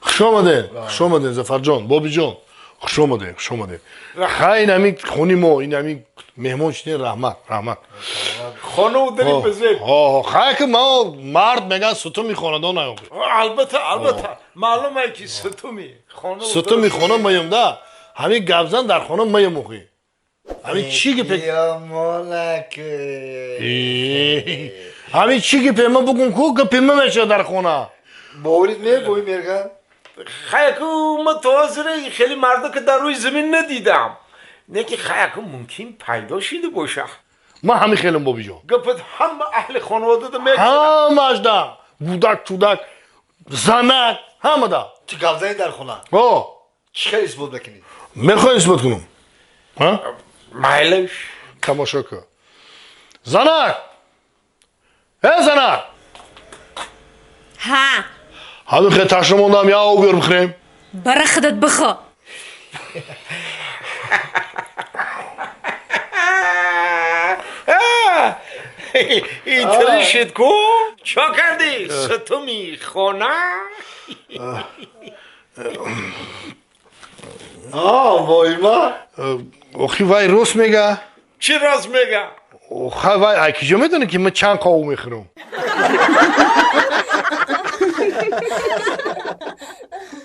Хуш омадед, хуш омадед, Зафарҷон, Бобиҷон, хуш омадед, хуш омадед. Хай, ин ҳамин хони мо, ин ҳамин меҳмон шудем, раҳмат, раҳмат. Хона дари бизеб. Хай, ки ма мард меган сутуми хонадон аём. Албатта, албатта, маълум ай ки сутуми хона. Сутуми хона маям да. Ҳамин гапзан дар хона маям охи. Ҳамин чӣ гапе? Ҳамин чӣ гапе ма бугум ку гапе ма мешавад дар хона. Боварит мебои мерга? Хаяку ма то ҳозир хеле марда ки дар рӯи замин надидам. Не ки хаяку мумкин пайдо шида боша. Ман ҳамин хелам, Бобиҷон. Гапат ҳама аҳли хонаводада мекунад. Ҳамааш да. Гудак, чудак, занак, ҳама да. Ту гап зани дар хона? О. Чӣ хел исбот мекунӣ? Мехоҳӣ исбот кунам? Ҳа? Майлаш. Тамошо кун. Занак! Э, занак! Ҳа. Ҳамин хел ташна мондам, як об биёр бихӯрем. Бара худат бихӯ. Интари шид ку? Чо кардӣ? Сутуми хона? Воима? Охи вай рост мега? Чӣ рост мега? Охай вай ай киҷо медонӣ ки ман чанд қову мехӯрам?